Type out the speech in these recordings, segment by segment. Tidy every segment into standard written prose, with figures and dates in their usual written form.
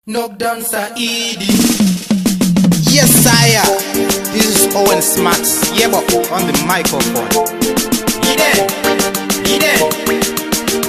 Knockdown Saidi. Yes, sire. This is Owen Smarts. Yebo on the microphone. Ide. Ide.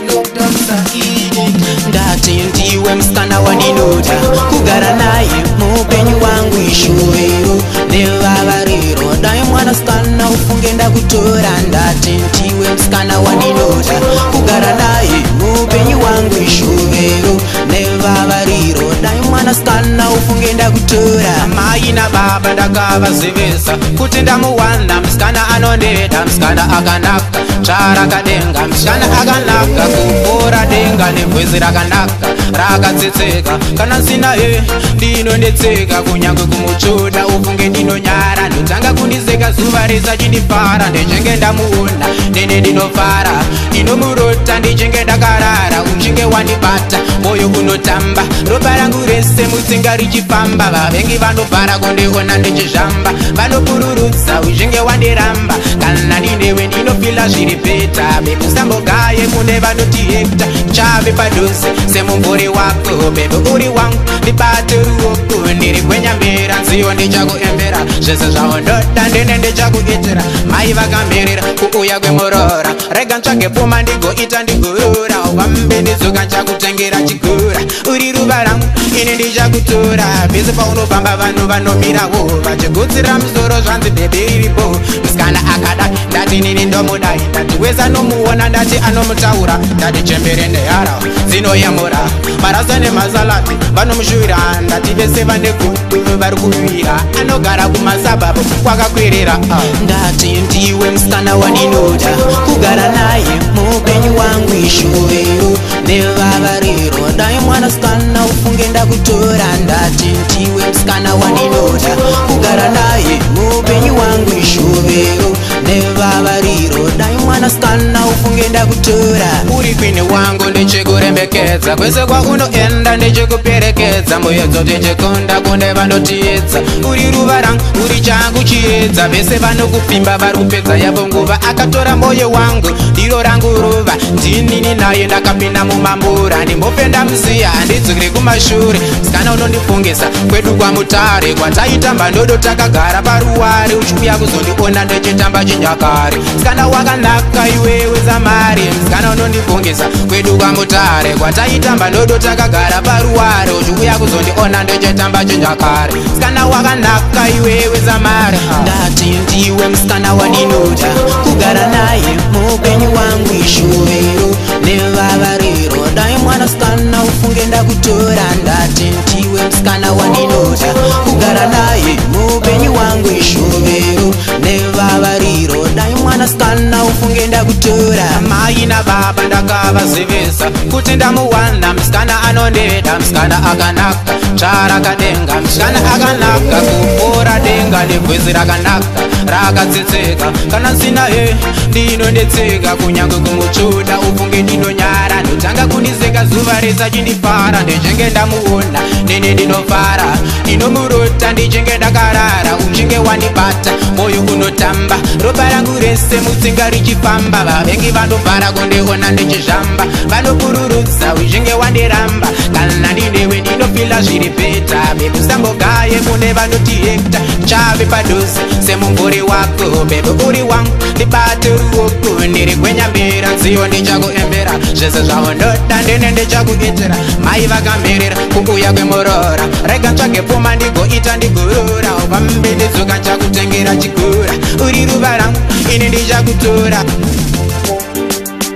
Knockdown Saidi. Ndati ndiwe musikana wandinoda kugara naye muupenyu wangu, ishuviro nevavariro. Dai mwanasikana ufunge ndakutora. Ndati ndiwe musikana wandinoda kugara naye muupenyu wangu, ishuviro nevavariro. Dai mwanasikana ufunge ndakutora. Mai nababa ndakavazivisa kuti ndamuwana musikana anondida, musikana akanaka tsvarakadenga, musikana akanaka kupfuura denga, nebvudzi rakanaka rakatsetseka. Kana nsinaye ndinonetseka, kunyange kumutsvoda ufunge ndinonyara, ndotanga kundiseka zuva rese achindifara. Ndichinge ndamuona nene ndinofara, ndinomurota ndichinge ndakarara. Uchinge wandibata moyo unotamba, ropa rangu rese mutsinga richifamba. Vavengi vanobhara kundiona ndichizvamba, vanopururudza uchinge wandiramba. Kana ndinewe ndinofila zviri better, baby, usambogaye kune vanoti hecta. Chave padhuze semumvuri wako, baby, uri wangu, ndibate ruoko. Ndiri gwenyambira nziyo ndichakuembera, zvese zvaundoda ndine ndichakuitira. Mai vakamirira kuuya kwemurora, rega ntsvage pfuma ndigoita ndigorora. Wambe ndidzoka nchakutengera chigura. Uri ruva rangu, ini ndichakutora. Pese paunofamba vanhu vanomirawo vachigutsira musoro, zvanzi baby riripo. Musikana akadai, ndati nini ndomudai. Ndati wese anomuona ndati anomutaura. Ndati chembere nehara dzinoyemura, marasa nemasalati vanomushuvira. Ndati vese vane gudu vari kuvira, anogara kumasabhabhu kwakakwirira, ah. Ndati ndiwe musikana wandinoda kugara naye muupenyu wangu, ishuviro nevavariro. Dai mwanasikana ufunge ndakutora. Ndati ndiwe musikana wandinoda kugara naye muupenyu wangu, ishuviro nevavariro. Dai mwanasikana ufunge ndakutora. Uri queen wangu, ndichikuremekedza. Kwese kwaunoenda ndichikuperekedza, muyedzo tichikunda kune vanotiedza. Uri ruva rangu, uri changu chiedza. Vese vanokupimba vari kupedza yavo nguva. Akatora moyo wangu, ndiro rangu ruva. Ndinini naye ndakapinda mumambura, ndimbopenda musiya, handidzokere kumashure. Musikana unondifungisa kwedu kwaMutare, kwataitamba ndodo takagara paruware, uchiuya kuzondiona ndichitamba chinyakare. Musikana wakanaka iwewe zamari. Musikana unondifungisa kwedu kwaMutare, kwataitamba ndodo takagara paruware, uchiuya kuzondiona ndichitamba chinyakare. Musikana wakanaka iwewe zamari, ha. Ndati ndiwe musikana wandinoda kugara naye muupenyu wangu, ishuviro nevavariro. Dai mwanasikana ufunge ndakutora. Ndati ndiwe musikana wandinoda kugara naye muupenyu wangu, ishuviro nevavariro. Dai mwanasikana ufunge ndakutora. Mai nababa ndakavazivisa kuti ndamuwana musikana anondida, musikana akanaka tsvarakadenga, musikana akanaka kupfuura denga, nebvudzi rakanaka rakatsetseka. Kana nsinaye ndinonetseka, kunyange kumutsvoda ufunge ndinonyara, ndotanga kundiseka zuva rese achindifara. Ndichinge ndamuona nene ndinofara, ndinomurota ndichinge ndakarara. Uchinge wandibata moyo unotamba, ropa rangu rese mutsinga richifamba. Vavengi vanobhara kundiona ndichizvamba, vanopururudza uchinge wandiramba. Kana ndinewe ndinofila zviri better, baby, usambogaye kune vanoti hecta. Chave padhuze semumvuri wako, baby, uri wangu, ndibate ruoko. Ndiri gwenyambira nziyo ndichakuembera, zvese zvaundoda ndine ndichakuitira. Mai vakamirira kuuya kwemurora, rega ntsvage pfuma ndigoita ndigorora. Vambe ndidzoka nchakutengera chigura. Uri ruva rangu, ini ndichakutora.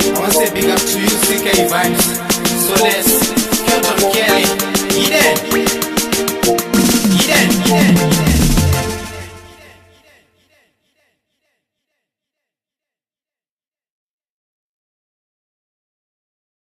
I want to say big up to you, CK Vibes, Soles.